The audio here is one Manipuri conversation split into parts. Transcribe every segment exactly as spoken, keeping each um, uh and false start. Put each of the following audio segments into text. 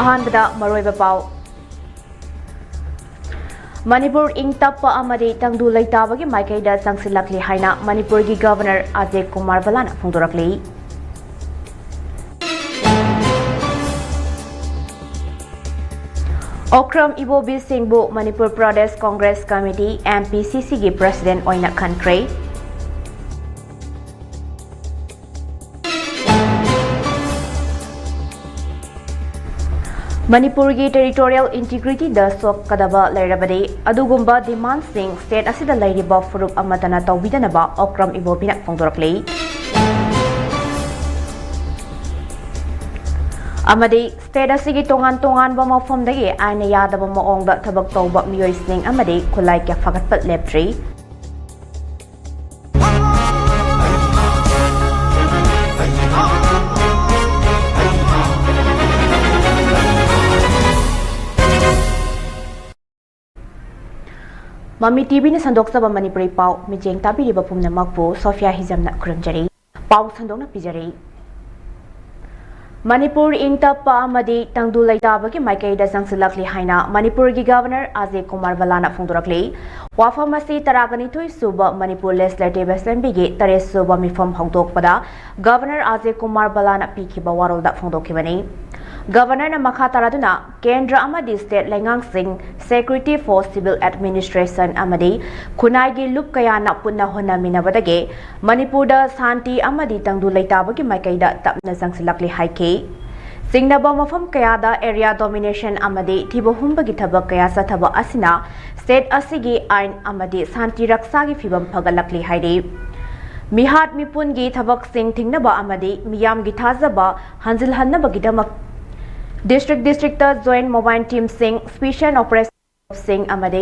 ꯑꯍꯥꯟꯕꯗ ꯃꯔꯨꯑꯣꯏꯕ ꯄꯥꯎ꯫ ꯃꯅꯤꯄꯨꯔ ꯏꯪ ꯇꯞꯄ ꯑꯃꯗꯤ ꯇꯪꯗꯨ ꯂꯩꯇꯥꯕꯒꯤ ꯃꯥꯏꯀꯩꯗ ꯆꯪꯁꯤꯜꯂꯛꯂꯤ ꯍꯥꯏꯅ ꯃꯅꯤꯄꯨꯔꯒꯤ ꯒꯚꯔꯅꯔ ꯑꯖꯌ ꯀꯨꯃꯥꯔ ꯕꯂꯥꯅ ꯐꯣꯡꯗꯣꯔꯛꯂꯤ꯫ ꯑꯣꯀ꯭ꯔꯝ ꯏꯕꯣꯕꯤ ꯁꯤꯡꯕꯨ Manipur Pradesh Congress committee, M P C C ꯒꯤ ꯄ꯭ꯔꯁꯤꯗꯦꯟꯠ ꯑꯣꯏꯅ ꯈꯟꯈ꯭ꯔꯦ꯫ ꯃꯅꯤꯄꯨꯔꯒꯤ territorial integrity ꯗ ꯁꯣꯛꯀꯗꯕ ꯂꯩꯔꯕꯗꯤ ꯑꯗꯨꯒꯨꯝꯕ demand ꯁꯤꯡ state ꯑꯁꯤꯗ ꯂꯩꯔꯤꯕ ꯐꯨꯔꯨꯞ ꯑꯃꯠꯇꯅ ꯇꯧꯕꯤꯗꯅꯕ ꯑꯣꯀ꯭ꯔꯝ ꯏꯕꯣꯕꯤꯅ ꯐꯣꯡꯗꯣꯔꯛꯂꯤ꯫ ꯑꯃꯗꯤ state ꯑꯁꯤꯒꯤ ꯇꯣꯉꯥꯟ ꯇꯣꯉꯥꯟꯕ ꯃꯐꯝꯗꯒꯤ ꯑꯥꯏꯟꯅ ꯌꯥꯗꯕ ꯃꯑꯣꯡꯗ ꯊꯕꯛ ꯇꯧꯕ ꯃꯤꯑꯣꯏꯁꯤꯡ ꯑꯃꯗꯤ ꯈꯨꯠꯂꯥꯏ ꯀꯌꯥ ꯐꯒꯠꯄ ꯂꯦꯞꯇ꯭ꯔꯤ꯫ ꯃꯃꯤ ꯇꯤꯚꯤꯅ ꯁꯟꯗꯣꯛꯆꯕ ꯃꯅꯤꯄꯨꯔꯤ ꯄꯥꯎ ꯃꯤꯠꯌꯦꯡ ꯇꯥꯕꯤꯔꯤꯕ ꯄꯨꯝꯅꯃꯛꯄꯨ ꯁꯣꯐꯤꯌꯥ ꯍꯤꯖꯝꯅ ꯈꯨꯔꯨꯝꯖꯔꯤ꯫ ꯄꯥꯎ ꯁꯟꯗꯣꯛꯅ ꯄꯤꯖꯔꯤ꯫ ꯃꯅꯤꯄꯨꯔ ꯏꯪ ꯇꯞꯄ ꯑꯃꯗꯤ ꯇꯪꯗꯨ ꯂꯩꯇꯥꯕꯒꯤ ꯃꯥꯏꯀꯩꯗ ꯆꯪꯁꯤꯜꯂꯛꯂꯤ ꯍꯥꯏꯅ ꯃꯅꯤꯄꯨꯔꯒꯤ ꯒꯚꯔꯅꯔ ꯑꯖꯌ ꯀꯨꯃꯥꯔ ꯕꯂꯥꯅ ꯐꯣꯡꯗꯣꯔꯛꯂꯤ꯫ ꯋꯥꯐꯝ ꯑꯁꯤ ꯇꯔꯥꯒ ꯅꯤꯊꯣꯏ ꯁꯨꯕ ꯃꯅꯤꯄꯨꯔ Legislative Assembly ꯒꯤ ꯇꯔꯦꯠ ꯁꯨꯕ ꯃꯤꯐꯝ ꯍꯧꯗꯣꯛꯄꯗ ꯒꯚꯔꯅꯔ ꯑꯖꯌ ꯀꯨꯃꯥꯔ ꯕꯂꯥꯅ ꯄꯤꯈꯤꯕ ꯋꯥꯔꯣꯜꯗ ꯐꯣꯡꯗꯣꯛꯈꯤꯕꯅꯤ꯫ ꯒꯚꯔꯅꯔꯅ ꯃꯈꯥ ꯇꯥꯔꯗꯨꯅ ꯀꯦꯟꯗ꯭ꯔ ꯑꯃꯗꯤ state ꯂꯩꯉꯥꯛꯁꯤꯡ, Secretary for Civil Administration ꯑꯃꯗꯤ ꯈꯨꯟꯅꯥꯏꯒꯤ ꯂꯨꯞ ꯀꯌꯥꯅ ꯄꯨꯟꯅ ꯍꯣꯠꯅꯃꯤꯟꯅꯕꯗꯒꯤ ꯃꯅꯤꯄꯨꯔꯗ ꯁꯥꯟꯇꯤ ꯑꯃꯗꯤ ꯇꯪꯗꯨ ꯂꯩꯇꯥꯕꯒꯤ ꯃꯥꯏꯀꯩꯗ ꯇꯞꯅ ꯆꯪꯁꯤꯜꯂꯛꯂꯤ ꯍꯥꯏꯈꯤ꯫ ꯆꯤꯡꯅꯕ ꯃꯐꯝ ꯀꯌꯥꯗ area domination ꯑꯃꯗꯤ ꯊꯤꯕ ꯍꯨꯝꯕꯒꯤ ꯊꯕꯛ ꯀꯌꯥ ꯆꯠꯊꯕ ꯑꯁꯤꯅ state ꯑꯁꯤꯒꯤ ꯑꯥꯏꯟ ꯑꯃꯗꯤ ꯁꯥꯟꯇꯤ ꯔꯛꯁꯥꯒꯤ ꯐꯤꯕꯝ ꯐꯒꯠꯂꯛꯂꯤ ꯍꯥꯏꯔꯤ꯫ ꯃꯤꯍꯥꯠ ꯃꯤꯄꯨꯟꯒꯤ ꯊꯕꯛꯁꯤꯡ ꯊꯤꯡꯅꯕ ꯑꯃꯗꯤ ꯃꯤꯌꯥꯝꯒꯤ ꯊꯥꯖꯕ ꯍꯟꯖꯤꯜꯍꯟꯅꯕꯒꯤꯗꯃꯛ district district ꯇ joint mobile team ꯁꯤꯡ, special operation ꯁꯤꯡ ꯑꯃꯗꯤ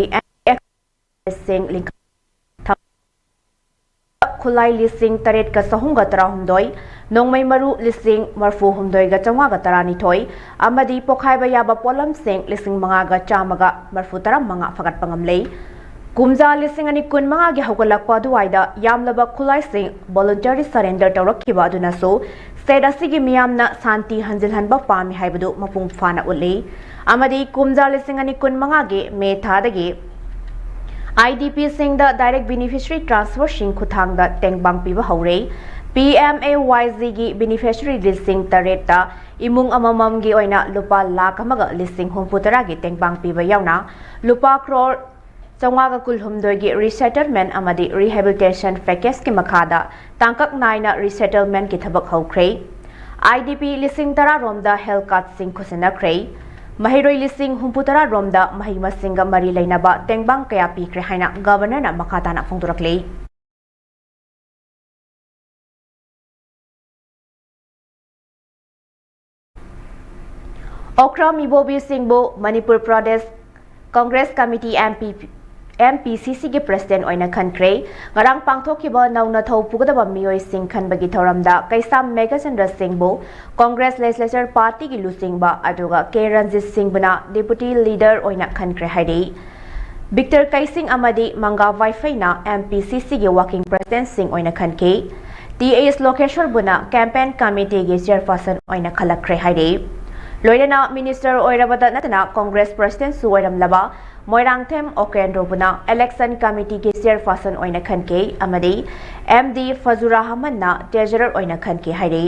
ꯁꯤꯡ ꯂꯤꯡꯈꯠ-, ꯈꯨꯠꯂꯥꯏ ꯂꯤꯁꯤꯡ ꯇꯔꯦꯠꯀ ꯆꯍꯨꯝꯒ ꯇꯔꯥꯍꯨꯝꯗꯣꯏ, ꯅꯣꯡꯃꯩ ꯃꯔꯨ ꯂꯤꯁꯤꯡ ꯃꯔꯤꯐꯨ ꯍꯨꯝꯗꯣꯏꯒ ꯆꯥꯝꯃꯉꯥꯒ ꯇꯔꯥꯅꯤꯊꯣꯏ ꯑꯃꯗꯤ ꯄꯣꯈꯥꯏꯕ ꯌꯥꯕ ꯄꯣꯠꯂꯝꯁꯤꯡ ꯂꯤꯁꯤꯡ ꯃꯉꯥꯒ ꯆꯥꯝꯃꯒ ꯃꯔꯤꯐꯨ ꯇꯔꯥꯃꯉꯥ ꯐꯒꯠꯄ ꯉꯝꯂꯦ꯫ ꯀꯨꯝꯖꯥ ꯂꯤꯁꯤꯡ ꯑꯅꯤ ꯀꯨꯟꯃꯉꯥꯒꯤ ꯍꯧꯒꯠꯂꯛꯄ ꯑꯗꯨꯋꯥꯏꯗ ꯌꯥꯝꯂꯕ ꯈꯨꯠꯂꯥꯏꯁꯤꯡ voluntary surrender ꯇꯧꯔꯛꯈꯤꯕ ꯑꯗꯨꯅꯁꯨ ꯁ꯭ꯇꯦꯠ ꯑꯁꯤꯒꯤ ꯃꯤꯌꯥꯝꯅ ꯁꯥꯟꯇꯤ ꯍꯟꯖꯤꯜꯍꯟꯕ ꯄꯥꯝꯃꯤ ꯍꯥꯏꯕꯗꯨ ꯃꯄꯨꯡ ꯐꯥꯅ ꯎꯠꯂꯤ ꯑꯃꯗꯤ ꯀꯨꯝꯖꯥ ꯂꯤꯁꯤꯡ ꯑꯅꯤ ꯀꯨꯟꯃꯉꯥꯒꯤ ꯃꯦ ꯊꯥꯗꯒꯤ IDPꯁꯤꯡꯗ direct beneficiary transferꯁꯤꯡ ꯈꯨꯠꯊꯥꯡꯗ ꯇꯦꯡꯕꯥꯡ ꯄꯤꯕ ꯍꯧꯔꯦ꯫ PMAYGꯒꯤ beneficiary ꯂꯤꯁꯤꯡ ꯇꯔꯦꯠꯇ ꯏꯃꯨꯡ ꯑꯃꯃꯝꯒꯤ ꯑꯣꯏꯅ ꯂꯨꯄꯥ ꯂꯥꯈ ꯑꯃꯒ ꯂꯤꯁꯤꯡ ꯍꯨꯝꯐꯨ ꯇꯔꯥꯒꯤ ꯇꯦꯡꯕꯥꯡ ꯄꯤꯕ ꯌꯥꯎꯅ ꯂꯨꯄꯥ ꯀ꯭ꯔꯣꯔ ꯆꯥꯝꯃꯉꯥꯒ ꯀꯨꯟꯍꯨꯝꯗꯣꯏꯒꯤ resettlement ꯑꯃꯗꯤ rehabilitation packageꯀꯤ ꯃꯈꯥꯗ ꯇꯥꯡꯀꯛ ꯅꯥꯏꯅ resettlementꯀꯤ ꯊꯕꯛ ꯍꯧꯈ꯭ꯔꯦ꯫ IDP ꯂꯤꯁꯤꯡ ꯇꯔꯥ ꯔꯣꯝꯗ health cardꯁꯤꯡ ꯈꯨꯠꯁꯤꯟꯅꯈ꯭ꯔꯦ꯫ ꯃꯍꯩꯔꯣꯏ ꯂꯤꯁꯤꯡ ꯍꯨꯝꯐꯨ ꯇꯔꯥ ꯔꯣꯝꯗ ꯃꯍꯩ ꯃꯁꯤꯡꯒ ꯃꯔꯤ ꯂꯩꯅꯕ ꯇꯦꯡꯕꯥꯡ ꯀꯌꯥ ꯄꯤꯈ꯭ꯔꯦ ꯍꯥꯏꯅ Governorꯅ ꯃꯈꯥ ꯇꯥꯅ ꯐꯣꯡꯗꯣꯔꯛꯂꯤ꯫ ꯑꯣꯀ꯭ꯔꯝ ꯏꯕꯣꯕꯤꯁꯤꯡꯕꯨ ꯃꯅꯤꯄꯨꯔ ꯄ꯭ꯔꯗꯦꯁ ꯀꯪꯒ꯭ꯔꯦꯁ ꯀꯃꯤꯇꯤ, MPCCꯒꯤ president ꯑꯣꯏꯅ ꯈꯟꯈ꯭ꯔꯦ꯫ ꯉꯔꯥꯡ ꯄꯥꯡꯊꯣꯛꯈꯤꯕ ꯅꯧꯅ ꯊꯧ ꯄꯨꯒꯗꯕ ꯃꯤꯑꯣꯏꯁꯤꯡ ꯈꯟꯕꯒꯤ ꯊꯧꯔꯝꯗ ꯀꯩꯁꯥꯝ ꯃꯦꯘꯆꯟꯗ꯭ꯔ ꯁꯤꯡꯕꯨ ꯀꯪꯒ꯭ꯔꯦꯁ legislature partyꯒꯤ ꯂꯨꯆꯤꯡꯕ ꯑꯗꯨꯒ ꯀꯦ ꯔꯟꯖꯤꯠ ꯁꯤꯡꯕꯨꯅ deputy leader ꯑꯣꯏꯅ ꯈꯟꯈ꯭ꯔꯦ ꯍꯥꯏꯔꯤ꯫ ꯕꯤꯛꯇꯔ ꯀꯩꯁꯤꯡ ꯑꯃꯗꯤ ꯃꯪꯒꯥ ꯋꯥꯏꯐꯩꯅ MPCCꯒꯤ working presidentꯁꯤꯡ ꯑꯣꯏꯅ ꯈꯟꯈꯤ꯫ ꯇꯤ ꯑꯦꯁ ꯂꯣꯀꯦꯁ꯭ꯋꯔꯕꯨꯅ campaign committeeꯒꯤ chairperson ꯑꯣꯏꯅ ꯈꯜꯂꯛꯈ꯭ꯔꯦ ꯍꯥꯏꯔꯤ꯫ ꯂꯣꯏꯅꯅ minister ꯑꯣꯏꯔꯕꯗ ꯅꯠꯇꯅ ꯀꯪꯒ꯭ꯔꯦꯁ presidentꯁꯨ ꯑꯣꯏꯔꯝꯂꯕ ꯃꯣꯏꯔꯥꯡꯊꯦꯝ ꯑꯣꯀꯦꯟꯗ꯭ꯔꯣꯕꯨꯅ election committeeꯒꯤ chairperson ꯑꯣꯏꯅ ꯈꯟꯈꯤ ꯑꯃꯗꯤ M D ꯐꯖꯨꯔ ꯔꯍꯃꯟꯅ treasurer ꯑꯣꯏꯅ ꯈꯟꯈꯤ ꯍꯥꯏꯔꯤ꯫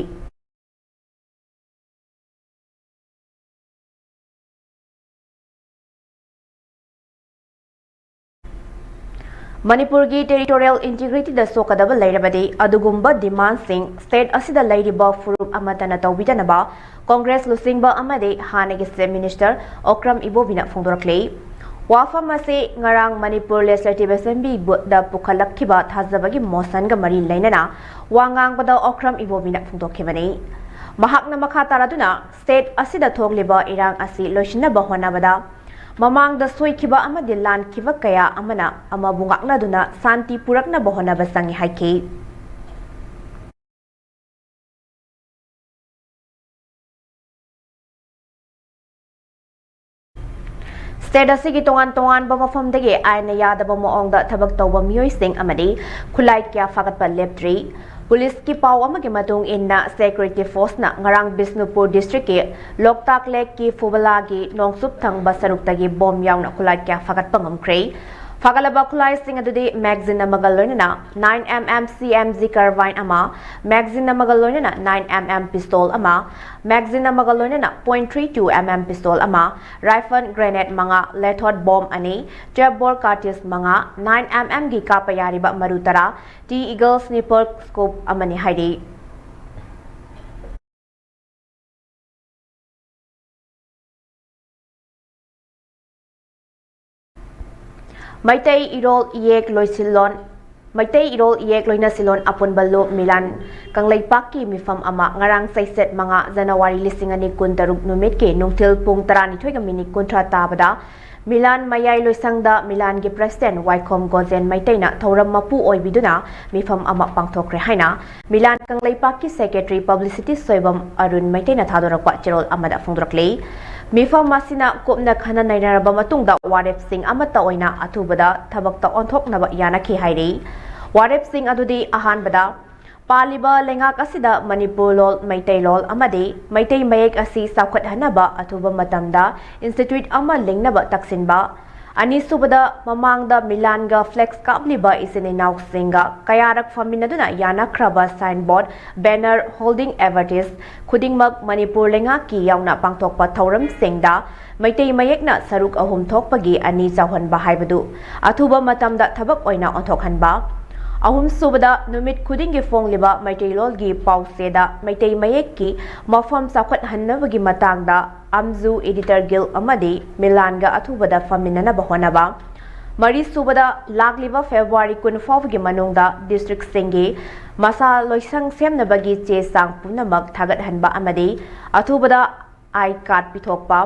ꯃꯅꯤꯄꯨꯔꯒꯤ territorial integrityꯗ ꯁꯣꯛꯀꯗꯕ ꯂꯩꯔꯕꯗꯤ ꯑꯗꯨꯒꯨꯝꯕ demandꯁꯤꯡ state ꯑꯁꯤꯗ ꯂꯩꯔꯤꯕ ꯐꯨꯔꯨꯞ ꯑꯃꯠꯇꯅ ꯇꯧꯕꯤꯗꯅꯕ ꯀꯪꯒ꯭ꯔꯦꯁ ꯂꯨꯆꯤꯡꯕ ꯑꯃꯗꯤ ꯍꯥꯟꯅꯒꯤ chief minister ꯑꯣꯀ꯭ꯔꯝ ꯏꯕꯣꯕꯤꯅ ꯐꯣꯡꯗꯣꯔꯛꯂꯤ꯫ ꯋꯥꯐꯝ ꯑꯁꯤ ꯉꯔꯥꯡ ꯃꯅꯤꯄꯨꯔ Legislative Assemblyꯗ ꯄꯨꯈꯠꯂꯛꯈꯤꯕ ꯊꯥꯖꯕꯒꯤ motionꯒ ꯃꯔꯤ ꯂꯩꯅꯅ ꯋꯥ ꯉꯥꯡꯕꯗ ꯑꯣꯀ꯭ꯔꯝ ꯏꯕꯣꯕꯤꯅ ꯐꯣꯡꯗꯣꯛꯈꯤꯕꯅꯤ꯫ ꯃꯍꯥꯛꯅ ꯃꯈꯥ ꯇꯥꯔꯗꯨꯅ state ꯑꯁꯤꯗ ꯊꯣꯛꯂꯤꯕ ꯏꯔꯥꯡ ꯑꯁꯤ ꯂꯣꯏꯁꯤꯟꯅꯕ ꯍꯣꯠꯅꯕꯗ ꯃꯃꯥꯡꯗ ꯁꯣꯏꯈꯤꯕ ꯑꯃꯗꯤ ꯂꯥꯟꯈꯤꯕ ꯀꯌꯥ ꯑꯃꯅ ꯑꯃꯕꯨ ꯉꯥꯛꯅꯗꯨꯅ ꯁꯥꯟꯇꯤ ꯄꯨꯔꯛꯅꯕ ꯍꯣꯠꯅꯕ ꯆꯪꯏ ꯍꯥꯏꯈꯤ꯫ State ꯑꯁꯤꯒꯤ ꯇꯣꯉꯥꯟ ꯇꯣꯉꯥꯟꯕ ꯃꯐꯝꯗꯒꯤ ꯑꯥꯏꯟꯅ ꯌꯥꯗꯕ ꯃꯑꯣꯡꯗ ꯊꯕꯛ ꯇꯧꯕ ꯃꯤꯑꯣꯏꯁꯤꯡ ꯑꯃꯗꯤ ꯈꯨꯠꯂꯥꯏ ꯀꯌꯥ ꯐꯥꯒꯠꯄ ꯂꯦꯞꯇ꯭ꯔꯤ꯫ ꯄꯨꯂꯤꯁꯀꯤ ꯄꯥꯎ ꯑꯃꯒꯤ ꯃꯇꯨꯡ ꯏꯟꯅ, ꯁꯦꯀ꯭ꯌꯨꯔꯤꯇꯤ ꯐꯣꯔꯁꯅ ꯉꯔꯥꯡ ꯕꯤꯁꯅꯨꯄꯨꯔ ꯗꯤꯁꯇ꯭ꯔꯤꯛꯀꯤ ꯂꯣꯛꯇꯥꯛ ꯂꯦꯛꯀꯤ ꯐꯨꯕꯂꯥꯒꯤ ꯅꯣꯡꯆꯨꯞ ꯊꯪꯕ ꯁꯔꯨꯛꯇꯒꯤ ꯕꯣꯝ ꯌꯥꯎꯅ ꯈꯨꯠꯂꯥꯏ ꯀꯌꯥ ꯐꯥꯒꯠꯄ ꯉꯝꯈ꯭ꯔꯦ꯫ ꯐꯥꯒꯠꯂꯕ ꯈꯨꯠꯂꯥꯏꯁꯤꯡ ꯑꯗꯨꯗꯤ ꯃꯦꯒꯖꯤꯟ ꯑꯃꯒ ꯂꯣꯏꯅꯅ nine M M C M G carbine ꯑꯃ, ꯃꯦꯒꯖꯤꯟ ꯑꯃꯒ ꯂꯣꯏꯅꯅ nine M M pistol ꯑꯃ, ꯃꯦꯒꯖꯤꯟ ꯑꯃꯒ ꯂꯣꯏꯅꯅ point three two M M pistol ꯑꯃ, rifle grenade ꯃꯉꯥ, lethal bomb ꯑꯅꯤ, twelve bore cartridge ꯃꯉꯥ, nine M M ꯒꯤ ꯀꯥꯞꯄ ꯌꯥꯔꯤꯕ ꯃꯔꯨ ꯇꯔꯥ, T Eagle sniper scope ꯑꯃꯅꯤ ꯍꯥꯏꯔꯤ꯫ ꯃꯩꯇꯩ ꯏꯔꯣꯜ ꯏꯌꯦꯛ ꯂꯣꯏꯁꯤꯜꯂꯣꯟ, ꯃꯩꯇꯩ ꯏꯔꯣꯜ ꯏꯌꯦꯛ ꯂꯣꯏꯅꯁꯤꯜꯂꯣꯟ ꯑꯄꯨꯟꯕ ꯂꯣ ꯃꯤꯂꯥꯟ ꯀꯪꯂꯩꯄꯥꯛꯀꯤ ꯃꯤꯐꯝ ꯑꯃ ꯉꯔꯥꯡ ꯆꯩꯆꯠ ꯃꯉꯥ January ꯂꯤꯁꯤꯡ ꯑꯅꯤ ꯀꯨꯟ ꯇꯔꯨꯛ ꯅꯨꯃꯤꯠꯀꯤ ꯅꯨꯡꯊꯤꯜ ꯄꯨꯡ ꯇꯔꯥꯅꯤꯊꯣꯏꯒ ꯃꯤꯅꯤꯠ ꯀꯨꯟꯊ꯭ꯔꯥ ꯇꯥꯕꯗ ꯃꯤꯂꯥꯟ ꯃꯌꯥꯏ ꯂꯣꯏꯁꯪꯗ ꯃꯤꯂꯥꯟꯒꯤ president ꯋꯥꯏꯈꯣꯝ ꯒꯣꯖꯦꯟ ꯃꯩꯇꯩꯅ ꯊꯧꯔꯝ ꯃꯄꯨ ꯑꯣꯏꯕꯤꯗꯨꯅ ꯃꯤꯐꯝ ꯑꯃ ꯄꯥꯡꯊꯣꯛꯈ꯭ꯔꯦ ꯍꯥꯏꯅ ꯃꯤꯂꯥꯟ ꯀꯪꯂꯩꯄꯥꯛꯀꯤ secretary publicity ꯁꯣꯏꯕꯝ ꯑꯔꯨꯟ ꯃꯩꯇꯩꯅ ꯊꯥꯗꯣꯔꯛꯄ ꯆꯦꯔꯣꯜ ꯑꯃꯗ ꯐꯣꯡꯗꯣꯔꯛꯂꯤ꯫ ꯃꯤꯐꯝ ꯑꯁꯤꯅ ꯀꯨꯞꯅ ꯈꯟꯅ ꯅꯩꯅꯔꯕ ꯃꯇꯨꯡꯗ ꯋꯥꯔꯦꯞꯁꯤꯡ ꯑꯃꯠꯇ ꯑꯣꯏꯅ ꯑꯊꯨꯕꯗ ꯊꯕꯛꯇ ꯑꯣꯟꯊꯣꯛꯅꯕ ꯌꯥꯅꯈꯤ ꯍꯥꯏꯔꯤ꯫ ꯋꯥꯔꯦꯞꯁꯤꯡ ꯑꯗꯨꯗꯤ ꯑꯍꯥꯟꯕꯗ, ꯄꯥꯜꯂꯤꯕ ꯂꯩꯉꯥꯛ ꯑꯁꯤꯗ ꯃꯅꯤꯄꯨꯔ ꯂꯣꯜ, ꯃꯩꯇꯩꯂꯣꯜ ꯑꯃꯗꯤ ꯃꯩꯇꯩ ꯃꯌꯦꯛ ꯑꯁꯤ ꯆꯥꯎꯈꯠꯍꯟꯅꯕ ꯑꯊꯨꯕ ꯃꯇꯝꯗ institute ꯑꯃ ꯂꯤꯡꯅꯕ ꯇꯛꯁꯤꯟꯕ, ꯑꯅꯤꯁꯨꯕꯗ, ꯃꯃꯥꯡꯗ ꯃꯤꯂꯥꯟꯒ flag ꯀꯥꯞꯂꯤꯕ ꯏꯆꯤꯟ ꯏꯅꯥꯎꯁꯤꯡꯒ ꯀꯌꯥꯔꯛ ꯐꯝꯃꯤꯟꯅꯗꯨꯅ ꯌꯥꯅꯈ꯭ꯔꯕ signboard, banner, hoarding advertise ꯈꯨꯗꯤꯡꯃꯛ ꯃꯅꯤꯄꯨꯔ ꯂꯩꯉꯥꯛꯀꯤ ꯌꯥꯎꯅ ꯄꯥꯡꯊꯣꯛꯄ ꯊꯧꯔꯝꯁꯤꯡꯗ ꯃꯩꯇꯩ ꯃꯌꯦꯛꯅ ꯁꯔꯨꯛ ꯑꯍꯨꯝ ꯊꯣꯛꯄꯒꯤ ꯑꯅꯤ ꯆꯥꯎꯍꯟꯕ ꯍꯥꯏꯕꯗꯨ ꯑꯊꯨꯕ ꯃꯇꯝꯗ ꯊꯕꯛ ꯑꯣꯏꯅ ꯑꯣꯟꯊꯣꯛꯍꯟꯕ꯫ ꯑꯍꯨꯝꯁꯨꯕꯗ, ꯅꯨꯃꯤꯠ ꯈꯨꯗꯤꯡꯒꯤ ꯐꯣꯡꯂꯤꯕ ꯃꯩꯇꯩꯂꯣꯜꯒꯤ ꯄꯥꯎꯆꯦꯗ ꯃꯩꯇꯩ ꯃꯌꯦꯛꯀꯤ ꯃꯐꯝ ꯆꯥꯎꯈꯠꯍꯟꯅꯕꯒꯤ ꯃꯇꯥꯡꯗ ꯑꯝꯖꯨ Editor Guild ꯑꯃꯗꯤ ꯃꯤꯂꯥꯟꯒ ꯑꯊꯨꯕꯗ ꯐꯝꯃꯤꯟꯅꯅꯕ ꯍꯣꯠꯅꯕ꯫ ꯃꯔꯤꯁꯨꯕꯗ, ꯂꯥꯛꯂꯤꯕ February ꯀꯨꯟ ꯐꯥꯎꯕꯒꯤ ꯃꯅꯨꯡꯗ districtꯁꯤꯡꯒꯤ ꯃꯁꯥ ꯂꯣꯏꯁꯪ ꯁꯦꯝꯅꯕꯒꯤ ꯆꯦ ꯆꯥꯡ ꯄꯨꯝꯅꯃꯛ ꯊꯥꯒꯠꯍꯟꯕ ꯑꯃꯗꯤ ꯑꯊꯨꯕꯗ I card ꯄꯤꯊꯣꯛꯄ꯫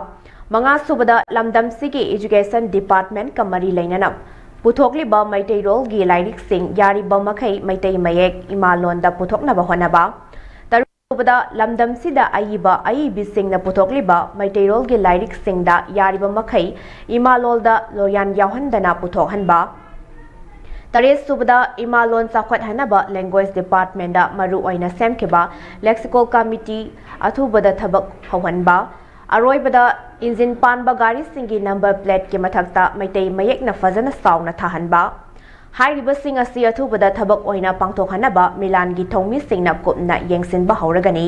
ꯃꯉꯥꯁꯨꯕꯗ, ꯂꯝꯗꯝꯁꯤꯒꯤ education departmentꯀ ꯃꯔꯤ ꯂꯩꯅꯅ ꯄꯨꯊꯣꯛꯂꯤꯕ ꯃꯩꯇꯩꯔꯣꯜꯒꯤ ꯂꯥꯏꯔꯤꯛꯁꯤꯡ ꯌꯥꯔꯤꯕ ꯃꯈꯩ ꯃꯩꯇꯩ ꯃꯌꯦꯛ ꯏꯃꯥ ꯂꯣꯟꯗ ꯄꯨꯊꯣꯛꯅꯕ ꯍꯣꯠꯅꯕ꯫ ꯇꯔꯨꯛꯁꯨꯕꯗ, ꯂꯝꯗꯝꯁꯤꯗ ꯑꯏꯕ ꯑꯏꯕꯤꯁꯤꯡꯅ ꯄꯨꯊꯣꯛꯂꯤꯕ ꯃꯩꯇꯩꯔꯣꯜꯒꯤ ꯂꯥꯏꯔꯤꯛꯁꯤꯡꯗ ꯌꯥꯔꯤꯕ ꯃꯈꯩ ꯏꯃꯥ ꯂꯣꯜꯗ ꯂꯣꯌꯥꯟ ꯌꯥꯎꯍꯟꯗꯅ ꯄꯨꯊꯣꯛꯍꯟꯕ꯫ ꯇꯔꯦꯠ ꯁꯨꯕꯗ ꯏꯃꯥ ꯂꯣꯟ ꯆꯥꯎꯈꯠꯍꯟꯅꯕ Language Department ꯃꯔꯨ ꯑꯣꯏꯅ ꯁꯦꯝꯈꯤꯕ Lexical Committee ꯑꯊꯨꯕꯗ ꯊꯕꯛ ꯍꯧꯍꯟꯕ꯫ ꯑꯔꯣꯏꯕꯗ ꯏꯟꯖꯤꯟ ꯄꯥꯟꯕ ꯒꯥꯔꯤꯁꯤꯡꯒꯤ number plateꯀꯤ ꯃꯊꯛꯇ ꯃꯩꯇꯩ ꯃꯌꯦꯛꯅ ꯐꯖꯅ ꯆꯥꯎꯅ ꯊꯥꯍꯟꯕ꯫ ꯍꯥꯏꯔꯤꯕꯁꯤꯡ ꯑꯁꯤ ꯑꯊꯨꯕꯗ ꯊꯕꯛ ꯑꯣꯏꯅ ꯄꯥꯡꯊꯣꯛꯍꯟꯅꯕ ꯃꯤꯂꯥꯟꯒꯤ ꯊꯧꯃꯤꯁꯤꯡꯅ ꯀꯨꯞꯅ ꯌꯦꯡꯁꯤꯟꯕ ꯍꯧꯔꯒꯅꯤ꯫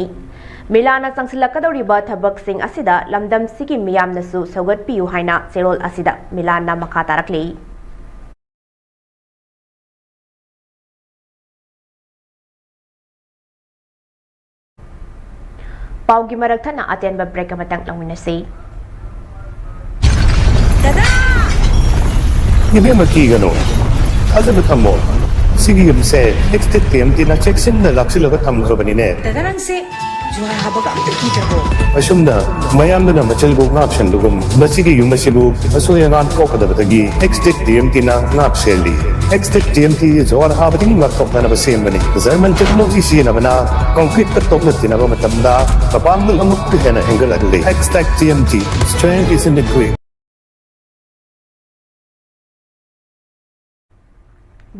ꯃꯤꯂꯥꯟꯅ ꯆꯪꯁꯤꯜꯂꯛꯀꯗꯧꯔꯤꯕ ꯊꯕꯛꯁꯤꯡ ꯑꯁꯤꯗ ꯂꯝꯗꯝꯁꯤꯒꯤ ꯃꯤꯌꯥꯝꯅꯁꯨ ꯁꯧꯒꯠꯄꯤꯌꯨ ꯍꯥꯏꯅ ꯆꯦꯔꯣꯜ ꯑꯁꯤꯗ ꯃꯤꯂꯥꯟꯅ ꯃꯈꯥ ꯇꯥꯔꯛꯂꯤ꯫ ꯄꯥꯎꯒꯤ ꯃꯔꯛ ꯊꯠꯅ ꯑꯇꯦꯟꯕ break ꯑꯃꯇꯪ ꯂꯧꯃꯤꯟꯅꯁꯤ꯫ ꯏꯕꯦꯝꯃ, ꯀꯤꯒꯅꯨ, ꯊꯥꯖꯕ ꯊꯝꯃꯣ꯫ ꯁꯤꯒꯤ ꯌꯨꯝꯁꯦ Extech TMTꯅ ꯆꯦꯛꯁꯤꯟꯅ ꯂꯥꯛꯁꯤꯜꯂꯒ ꯊꯝꯈ꯭ꯔꯕꯅꯤꯅꯦ꯫ ꯗꯗꯥ, ꯅꯪꯁꯦ ꯖꯨꯍꯥꯔ ꯍꯥꯕꯒ ꯑꯝꯇ ꯀꯤꯗ꯭ꯔꯕꯣ? ꯑꯁꯨꯝꯅ ꯃꯌꯥꯝꯗꯨꯅ ꯃꯆꯜꯕꯨ ꯉꯥꯛ ꯁꯦꯟꯕꯒꯨꯝ, ꯃꯁꯤꯒꯤ ꯌꯨꯝ ꯑꯁꯤꯕꯨ ꯑꯁꯣꯏ ꯑꯉꯥꯝ ꯊꯣꯛꯀꯗꯕꯗꯒꯤ Extech TMTꯅ ꯉꯥꯛ ꯁꯦꯜꯂꯤ꯫ Extech TMT ꯖꯨꯍꯥꯔ ꯍꯥꯕꯗꯒꯤ ꯉꯥꯛꯊꯣꯛꯅꯅꯕ ꯁꯦꯝꯕꯅꯤ꯫ German technology ꯁꯤꯖꯤꯟꯅꯕꯅ concreteꯀ ꯇꯣꯛꯅ ꯇꯤꯟꯅꯕ ꯃꯇꯝꯗ ꯃꯄꯥꯡꯒꯜ ꯑꯃꯨꯛꯀ ꯍꯦꯟꯅ ꯍꯦꯟꯒꯠꯍꯜꯂꯤ꯫ Extech TMT, strength is in the grit.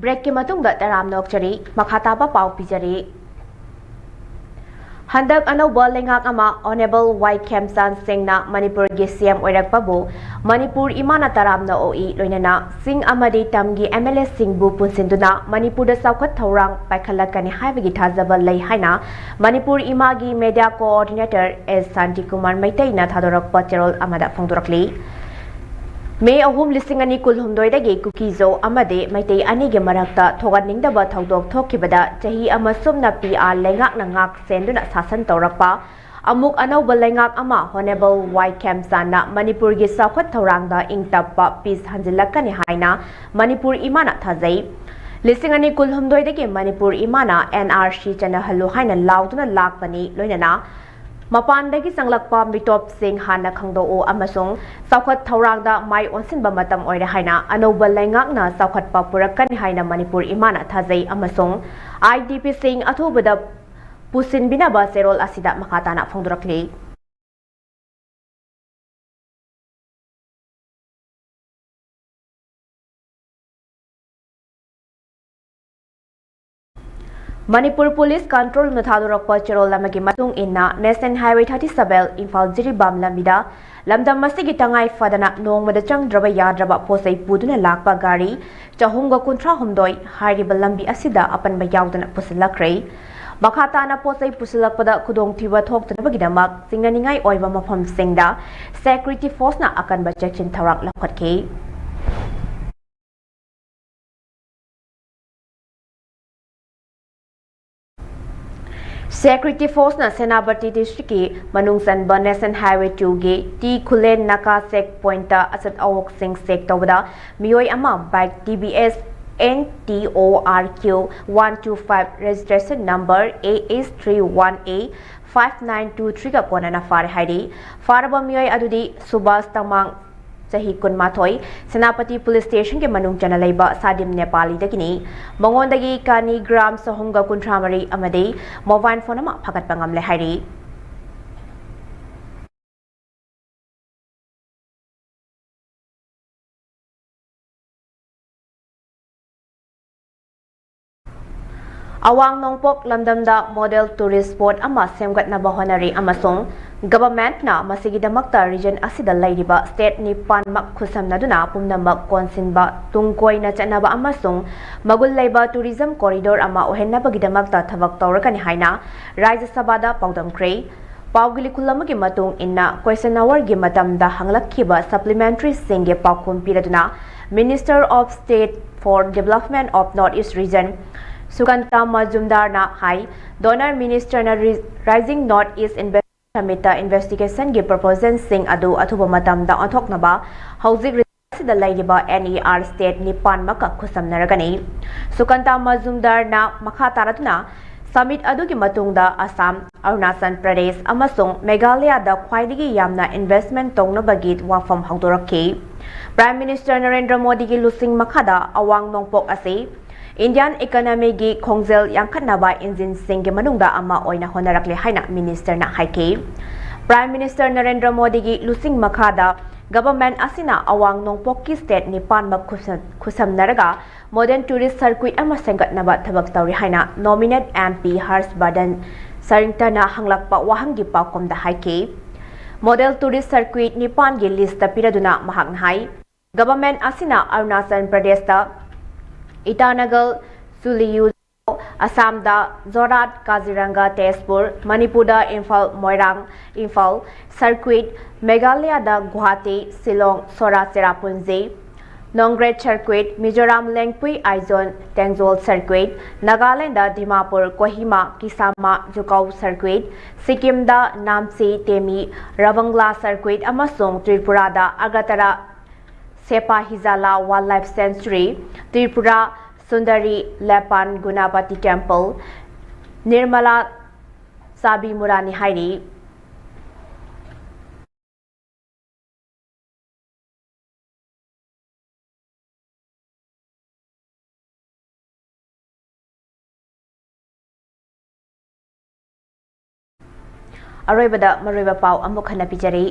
Breakꯀꯤ ꯃꯇꯨꯡꯗ ꯇꯔꯥꯝꯅ ꯑꯣꯛꯆꯔꯤ꯫ ꯃꯈꯥ ꯇꯥꯕ ꯄꯥꯎ ꯄꯤꯖꯔꯤ꯫ ꯍꯟꯗꯛ ꯑꯅꯧꯕ ꯂꯩꯉꯥꯛ ꯑꯃ Honourable ꯋꯥꯏ ꯈꯦꯝꯆꯥꯟ ꯁꯤꯡꯅ ꯃꯅꯤꯄꯨꯔꯒꯤ CM ꯑꯣꯏꯔꯛꯄꯕꯨ ꯃꯅꯤꯄꯨꯔ ꯏꯃꯥꯅ ꯇꯔꯥꯝꯅ ꯑꯣꯛꯏ, ꯂꯣꯏꯅꯅ ꯆꯤꯡ ꯑꯃꯗꯤ ꯇꯝꯒꯤ MLAꯁꯤꯡꯕꯨ ꯄꯨꯟꯁꯤꯟꯗꯨꯅ ꯃꯅꯤꯄꯨꯔꯗ ꯆꯥꯎꯈꯠ ꯊꯧꯔꯥꯡ ꯄꯥꯏꯈꯠꯂꯛꯀꯅꯤ ꯍꯥꯏꯕꯒꯤ ꯊꯥꯖꯕ ꯂꯩ ꯍꯥꯏꯅ ꯃꯅꯤꯄꯨꯔ ꯏꯃꯥꯒꯤ media coordinator ꯑꯦꯁ ꯁꯥꯟꯇꯤꯀꯨꯃꯥꯔ ꯃꯩꯇꯩꯅ ꯊꯥꯗꯣꯔꯛꯄ ꯆꯦꯔꯣꯜ ꯑꯃꯗ ꯐꯣꯡꯗꯣꯔꯛꯂꯤ꯫ ꯃꯦ ꯑꯍꯨꯝ, ꯂꯤꯁꯤꯡ ꯑꯅꯤ ꯀꯨꯟꯍꯨꯝꯗꯣꯏꯗꯒꯤ ꯀꯨꯀꯤꯖꯣ ꯑꯃꯗꯤ ꯃꯩꯇꯩ ꯑꯅꯤꯒꯤ ꯃꯔꯛꯇ ꯊꯣꯛꯍꯟꯅꯤꯡꯗꯕ ꯊꯧꯗꯣꯛ ꯊꯣꯛꯈꯤꯕꯗ ꯆꯍꯤ ꯑꯃ ꯁꯨꯞꯅ PR ꯂꯩꯉꯥꯛꯅ ꯉꯥꯛ ꯁꯦꯟꯗꯨꯅ ꯁꯥꯁꯟ ꯇꯧꯔꯛꯄ ꯑꯃꯨꯛ ꯑꯅꯧꯕ ꯂꯩꯉꯥꯛ ꯑꯃ Honourable ꯋꯥꯏ ꯈꯦꯝꯆꯥꯟꯅ ꯃꯅꯤꯄꯨꯔꯒꯤ ꯆꯥꯎꯈꯠ ꯊꯧꯔꯥꯡꯗ ꯏꯪ ꯇꯞꯄ peace ꯍꯟꯖꯤꯜꯂꯛꯀꯅꯤ ꯍꯥꯏꯅ ꯃꯅꯤꯄꯨꯔ ꯏꯃꯥꯅ ꯊꯥꯖꯩ꯫ ꯂꯤꯁꯤꯡ ꯑꯅꯤ ꯀꯨꯟꯍꯨꯝꯗꯣꯏꯗꯒꯤ ꯃꯅꯤꯄꯨꯔ ꯏꯃꯥꯅ NRC ꯆꯠꯅꯍꯜꯂꯨ ꯍꯥꯏꯅ ꯂꯥꯎꯗꯨꯅ ꯂꯥꯛꯄꯅꯤ, ꯂꯣꯏꯅꯅ ꯃꯄꯥꯟꯗꯒꯤ ꯆꯪꯂꯛꯄ ꯃꯤꯇꯣꯞꯁꯤꯡ ꯍꯥꯟꯅ ꯈꯪꯗꯣꯛꯎ ꯑꯃꯁꯨꯡ ꯆꯥꯎꯈꯠ ꯊꯧꯔꯥꯡꯗ ꯃꯥꯏ ꯑꯣꯟꯁꯤꯟꯕ ꯃꯇꯝ ꯑꯣꯏꯔꯦ ꯍꯥꯏꯅ ꯑꯅꯧꯕ ꯂꯩꯉꯥꯛꯅ ꯆꯥꯎꯈꯠꯄ ꯄꯨꯔꯛꯀꯅꯤ ꯍꯥꯏꯅ ꯃꯅꯤꯄꯨꯔ ꯏꯃꯥꯅ ꯊꯥꯖꯩ ꯑꯃꯁꯨꯡ IDPꯁꯤꯡ ꯑꯊꯨꯕꯗ ꯄꯨꯁꯤꯟꯕꯤꯅꯕ ꯆꯦꯔꯣꯜ ꯑꯁꯤꯗ ꯃꯈꯥ ꯇꯥꯅ ꯐꯣꯡꯗꯣꯔꯛꯂꯤ꯫ ꯃꯅꯤꯄꯨꯔ ꯄꯨꯂꯤꯁ ꯀꯟꯇ꯭ꯔꯣꯜꯅ ꯊꯥꯗꯣꯔꯛꯄ ꯆꯦꯔꯣꯜ ꯑꯃꯒꯤ ꯃꯇꯨꯡ ꯏꯟꯅ, national highway thirty seven Imphal Jiribam ꯂꯝꯕꯤꯗ ꯂꯝꯗꯝ ꯑꯁꯤꯒꯤ ꯇꯉꯥꯏ ꯐꯗꯅ ꯅꯣꯡꯃꯗ ꯆꯪꯗ꯭ꯔꯕ ꯌꯥꯗ꯭ꯔꯕ ꯄꯣꯠꯆꯩ ꯄꯨꯗꯨꯅ ꯂꯥꯛꯄ ꯒꯥꯔꯤ ꯆꯍꯨꯝꯒ ꯀꯨꯟꯊ꯭ꯔꯥ ꯍꯨꯝꯗꯣꯏ ꯍꯥꯏꯔꯤꯕ ꯂꯝꯕꯤ ꯑꯁꯤꯗ ꯑꯄꯟꯕ ꯌꯥꯎꯗꯅ ꯄꯨꯁꯤꯜꯂꯛꯈ꯭ꯔꯦ꯫ ꯃꯈꯥ ꯇꯥꯅ ꯄꯣꯠꯆꯩ ꯄꯨꯁꯤꯜꯂꯛꯄꯗ ꯈꯨꯗꯣꯡꯊꯤꯕ ꯊꯣꯛꯇꯅꯕꯒꯤꯗꯃꯛ ꯆꯤꯡꯅꯅꯤꯡꯉꯥꯏ ꯑꯣꯏꯕ ꯃꯐꯝꯁꯤꯡꯗ ꯁꯦꯀ꯭ꯌꯨꯔꯤꯇꯤ ꯐꯣꯔꯁꯅ ꯑꯀꯟꯕ ꯆꯦꯛꯁꯤꯟ ꯊꯧꯔꯥꯡ ꯂꯧꯈꯠꯈꯤ꯫ ꯁꯦꯀ꯭ꯌꯨꯔꯤꯇꯤ ꯐꯣꯔꯁꯅ ꯁꯦꯅꯥꯄꯇꯤ ꯗꯤꯁꯇ꯭ꯔꯤꯛꯀꯤ ꯃꯅꯨꯡ ꯆꯟꯕ ꯅꯦꯁꯅꯦꯜ ꯍꯥꯏꯋꯦ ꯇꯨꯒꯤ ꯇꯤ ꯈꯨꯂꯦꯟ ꯅꯥꯀꯥ ꯆꯦꯛ ꯄꯣꯏꯟꯠꯇ ꯑꯆꯠ ꯑꯋꯣꯛꯁꯤꯡ ꯆꯦꯛ ꯇꯧꯕꯗ ꯃꯤꯑꯣꯏ ꯑꯃ bike T B S N T O R Q one two five registration number A H three one A five nine two three ꯒ ꯀꯣꯟꯅꯅ ꯐꯥꯔꯦ ꯍꯥꯏꯔꯤ꯫ ꯐꯥꯔꯕ ꯃꯤꯑꯣꯏ ꯑꯗꯨꯗꯤ ꯁꯨꯕꯥꯁ ꯇꯃꯥꯡ, ꯆꯍꯤ ꯀꯨꯟꯃꯥꯊꯣꯏ, ꯁꯦꯅꯥꯄꯇꯤ ꯄꯨꯂꯤꯁ ꯁ꯭ꯇꯦꯁꯟꯒꯤ ꯃꯅꯨꯡ ꯆꯟꯅ ꯂꯩꯕ ꯁꯥꯗꯤꯝ ꯅꯦꯄꯥꯂꯤꯗꯒꯤꯅꯤ꯫ ꯃꯉꯣꯟꯗꯒꯤ ꯀꯥꯅꯤ ꯒ꯭ꯔꯥꯝ ꯆꯍꯨꯝꯒ ꯀꯨꯟꯊ꯭ꯔꯥ ꯃꯔꯤ ꯑꯃꯗꯤ ꯃꯣꯕꯥꯏꯜ ꯐꯣꯟ ꯑꯃ ꯐꯥꯒꯠꯄ ꯉꯝꯂꯦ ꯍꯥꯏꯔꯤ꯫ ꯑꯋꯥꯡ ꯅꯣꯡꯄꯣꯛ ꯂꯝꯗꯝꯗ ꯃꯣꯗꯦꯜ ꯇꯨꯔꯤꯁ ꯁ꯭ꯄꯣꯠ ꯑꯃ ꯁꯦꯝꯒꯠꯅꯕ ꯍꯣꯠꯅꯔꯤ ꯑꯃꯁꯨꯡ ꯒꯚꯔꯟꯃꯦꯟꯠꯅ ꯃꯁꯤꯒꯤꯗꯃꯛꯇ ꯔꯤꯖꯟ ꯑꯁꯤꯗ ꯂꯩꯔꯤꯕ ꯁ꯭ꯇꯦꯠ ꯅꯤꯄꯥꯟꯃꯛ ꯈꯨꯠꯁꯝꯅꯗꯨꯅ ꯄꯨꯝꯅꯃꯛ ꯀꯣꯟꯁꯤꯟꯕ, ꯇꯨꯡ ꯀꯣꯏꯅ ꯆꯠꯅꯕ ꯑꯃꯁꯨꯡ ꯃꯒꯨꯟ ꯂꯩꯕ ꯇꯨꯔꯤꯖꯝ ꯀꯣꯔꯤꯗꯣꯔ ꯑꯃ ꯑꯣꯏꯍꯟꯅꯕꯒꯤꯗꯃꯛꯇ ꯊꯕꯛ ꯇꯧꯔꯒꯅꯤ ꯍꯥꯏꯅ ꯔꯥꯖ꯭ꯌ ꯁꯚꯥꯗ ꯄꯥꯎꯗꯝꯈ꯭ꯔꯦ꯫ ꯄꯥꯎꯒꯤ ꯂꯤꯈꯨꯜ ꯑꯃꯒꯤ ꯃꯇꯨꯡ ꯏꯟꯅ, ꯀ꯭ꯋꯦꯁꯟ ꯑꯋꯥꯔꯒꯤ ꯃꯇꯝꯗ ꯍꯪꯂꯛꯈꯤꯕ ꯁꯄ꯭ꯂꯤꯃꯦꯟꯇꯔꯤꯁꯤꯡꯒꯤ ꯄꯥꯎꯈꯨꯝ ꯄꯤꯔꯗꯨꯅ Minister of State for Development of North East Region Sukanta ꯃꯖꯨꯝꯗꯥꯔꯅ ꯍꯥꯏ, ꯗꯣꯅꯔ ꯃꯤꯅꯤꯁꯇꯔꯅ ꯔꯤ-, Rising North East Investment Summitꯇ ꯏꯟꯚꯦꯁꯇꯤꯒꯦꯁꯟꯒꯤ ꯄ꯭ꯔꯣꯄꯣꯖꯦꯜꯁꯤꯡ ꯑꯗꯨ ꯑꯊꯨꯕ ꯃꯇꯝꯗ ꯑꯣꯟꯊꯣꯛꯅꯕ ꯍꯧꯖꯤꯛ ꯑꯁꯤꯗ ꯂꯩꯔꯤꯕ N E R ꯁ꯭ꯇꯦꯠ ꯅꯤꯄꯥꯟꯃꯛꯀ ꯈꯨꯠꯁꯝꯅꯔꯒꯅꯤ꯫ ꯁꯨꯀꯥꯟꯇꯥ ꯃꯖꯨꯝꯗꯥꯔꯅ ꯃꯈꯥ ꯇꯥꯔꯗꯨꯅ, ꯁꯃꯤꯠ ꯑꯗꯨꯒꯤ ꯃꯇꯨꯡꯗ ꯑꯁꯥꯝ, ꯑꯔꯨꯅꯥꯆꯜ ꯄ꯭ꯔꯗꯦꯁ ꯑꯃꯁꯨꯡ ꯃꯦꯘꯥꯂꯌꯥꯗ ꯈ꯭ꯋꯥꯏꯗꯒꯤ ꯌꯥꯝꯅ ꯏꯟꯚꯦꯁ꯭ꯇꯃꯦꯟꯠ ꯇꯧꯅꯕꯒꯤ ꯋꯥꯐꯝ ꯍꯧꯗꯣꯔꯛꯈꯤ꯫ ꯄ꯭ꯔꯥꯏꯝ ꯃꯤꯅꯤꯁꯇꯔ ꯅꯔꯦꯟꯗ꯭ꯔ ꯃꯣꯗꯤꯒꯤ ꯂꯨꯆꯤꯡ ꯃꯈꯥꯗ ꯑꯋꯥꯡ ꯅꯣꯡꯄꯣꯛ ꯑꯁꯤ ꯏꯟꯗꯤꯌꯥꯟ ꯏꯀꯣꯅꯣꯃꯤꯒꯤ ꯈꯣꯡꯖꯦꯜ ꯌꯥꯡꯈꯠꯅꯕ ꯏꯟꯖꯤꯟꯁꯤꯡꯒꯤ ꯃꯅꯨꯡꯗ ꯑꯃ ꯑꯣꯏꯅ ꯍꯣꯠꯅꯔꯛꯂꯦ ꯍꯥꯏꯅ ꯃꯤꯅꯤꯁꯇꯔꯅ ꯍꯥꯏꯈꯤ꯫ ꯄ꯭ꯔꯥꯏꯝ ꯃꯤꯅꯤꯁꯇꯔ ꯅꯔꯦꯟꯗ꯭ꯔ ꯃꯣꯗꯤꯒꯤ ꯂꯨꯆꯤꯡ ꯃꯈꯥꯗ Government ꯑꯁꯤꯅ ꯑꯋꯥꯡ ꯅꯣꯡꯄꯣꯛꯀꯤ state ꯅꯤꯄꯥꯟꯃꯛ ꯈꯨꯠꯁꯝ-, ꯈꯨꯠꯁꯝꯅꯔꯒ modern tourist circuit ꯑꯃ ꯁꯦꯝꯒꯠꯅꯕ ꯊꯕꯛ ꯇꯧꯔꯤ ꯍꯥꯏꯅ nominate M P ꯍꯔꯁ ꯕꯔꯙꯟ ꯁꯔꯤꯡꯇꯅ ꯍꯪꯂꯛꯄ ꯋꯥꯍꯪꯒꯤ ꯄꯥꯎꯈꯨꯝꯗ ꯍꯥꯏꯈꯤ꯫ Model tourist circuit ꯅꯤꯄꯥꯟꯒꯤ list ꯄꯤꯔꯗꯨꯅ ꯃꯍꯥꯛꯅ ꯍꯥꯏ, Government ꯑꯁꯤꯅ ꯑꯔꯨꯅꯥꯆꯜ ꯄ꯭ꯔꯗꯦꯁꯇ ꯏꯇꯥꯅꯒꯔ, ꯆꯨꯂꯤꯌꯨ, ꯑꯁꯥꯝꯗ ꯖꯣꯔꯍꯥꯠ, ꯀꯥꯖꯤꯔꯪꯒ, ꯇꯦꯖꯄꯨꯔ, ꯃꯅꯤꯄꯨꯔꯗ ꯏꯝꯐꯥꯜ, ꯃꯣꯏꯔꯥꯡ, ꯏꯝꯐꯥꯜ circuit, ꯃꯦꯘꯥꯂꯌꯥꯗ ꯒꯨꯋꯥꯍꯥꯇꯤ, ꯁꯤꯂꯣꯡ, ꯁꯣꯔꯥ, ꯆꯦꯔꯥꯄꯨꯟꯖꯤ, ꯅꯣꯡꯒ꯭ꯔꯦꯠ circuit, Mizoram, ꯂꯦꯡꯄꯨꯏ, Aizawl, ꯇꯦꯡꯖꯣꯜ circuit, Nagaland Dimapur, Kohima, ꯀꯤꯁꯥꯃꯥ, ꯖꯨꯀꯥꯎ circuit, ꯁꯤꯛꯀꯤꯝꯗ Namchi, ꯇꯦꯃꯤ, ꯔꯕꯪꯂꯥ circuit ꯑꯃꯁꯨꯡ ꯇ꯭ꯔꯤꯄꯨꯔꯥꯗ Agartala ꯁꯦꯄꯥꯍꯤꯖꯥꯂꯥ Wildlife Sanctuary, Tripura Sundari ꯂꯦꯄꯥꯟ ꯒꯨꯅꯥꯄꯇꯤ Temple, Nirmala ꯆꯥꯕꯤ ꯃꯨꯔꯥꯅꯤ ꯍꯥꯏꯔꯤ꯫ ꯑꯔꯣꯏꯕꯗ ꯃꯔꯨꯑꯣꯏꯕ ꯄꯥꯎ ꯑꯃꯨꯛ ꯍꯟꯅ ꯄꯤꯖꯔꯤ꯫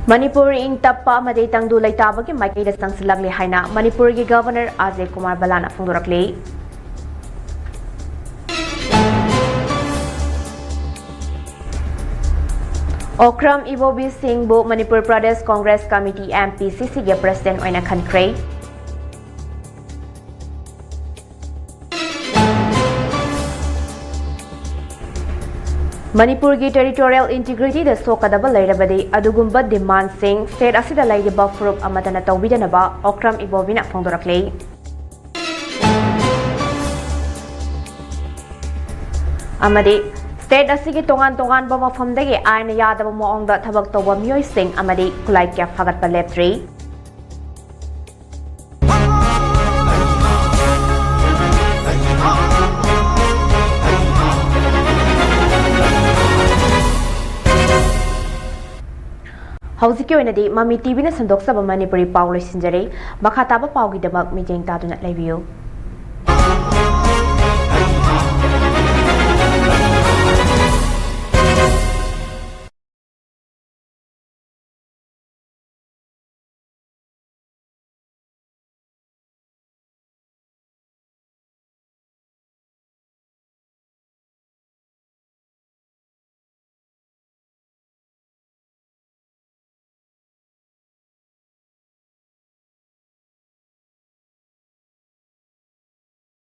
ꯃꯅꯤꯄꯨꯔ ꯏꯪ ꯇꯞꯄ ꯑꯃꯗꯤ ꯇꯪꯗꯨ ꯂꯩꯇꯥꯕꯒꯤ ꯃꯥꯏꯀꯩꯗ ꯆꯪꯁꯤꯜꯂꯛꯂꯤ ꯍꯥꯏꯅ ꯃꯅꯤꯄꯨꯔꯒꯤ Governor ꯑꯖꯌ ꯀꯨꯃꯥꯔ ꯚꯜꯂꯥꯅ ꯐꯣꯡꯗꯣꯔꯛꯂꯤ꯫ ꯑꯣꯀ꯭ꯔꯝ ꯏꯕꯣꯕꯤ ꯁꯤꯡꯕꯨ Manipur Pradesh Congress committee, M P C C ꯒꯤ President ꯑꯣꯏꯅ ꯈꯟꯈ꯭ꯔꯦ꯫ ꯃꯅꯤꯄꯨꯔꯒꯤ territorial integrity ꯗ ꯁꯣꯛꯀꯗꯕ ꯂꯩꯔꯕꯗꯤ ꯑꯗꯨꯒꯨꯝꯕ demand ꯁꯤꯡ state ꯑꯁꯤꯗ ꯂꯩꯔꯤꯕ ꯐꯨꯔꯨꯞ ꯑꯃꯠꯇꯅ ꯇꯧꯕꯤꯗꯅꯕ ꯑꯣꯀ꯭ꯔꯝ ꯏꯕꯣꯕꯤꯅ ꯐꯣꯡꯗꯣꯔꯛꯂꯤ꯫ ꯑꯃꯗꯤ state ꯑꯁꯤꯒꯤ ꯇꯣꯉꯥꯟ ꯇꯣꯉꯥꯟꯕ ꯃꯐꯝꯗꯒꯤ ꯑꯥꯏꯟꯅ ꯌꯥꯗꯕ ꯃꯑꯣꯡꯗ ꯊꯕꯛ ꯇꯧꯕ ꯃꯤꯑꯣꯏꯁꯤꯡ ꯑꯃꯗꯤ ꯈꯨꯠꯂꯥꯏ ꯀꯌꯥ ꯐꯥꯒꯠꯄ ꯂꯦꯞꯇ꯭ꯔꯤ꯫ ꯍꯧꯖꯤꯛꯀꯤ ꯑꯣꯏꯅꯗꯤ ꯃꯃꯤ ꯇꯤꯚꯤꯅ ꯁꯟꯗꯣꯛꯆꯕ ꯃꯅꯤꯄꯨꯔꯤ ꯄꯥꯎ ꯂꯣꯏꯁꯤꯟꯖꯔꯦ꯫ ꯃꯈꯥ ꯇꯥꯕ ꯄꯥꯎꯒꯤꯗꯃꯛ ꯃꯤꯠꯌꯦꯡ ꯇꯥꯗꯨꯅ ꯂꯩꯕꯤꯌꯨ꯫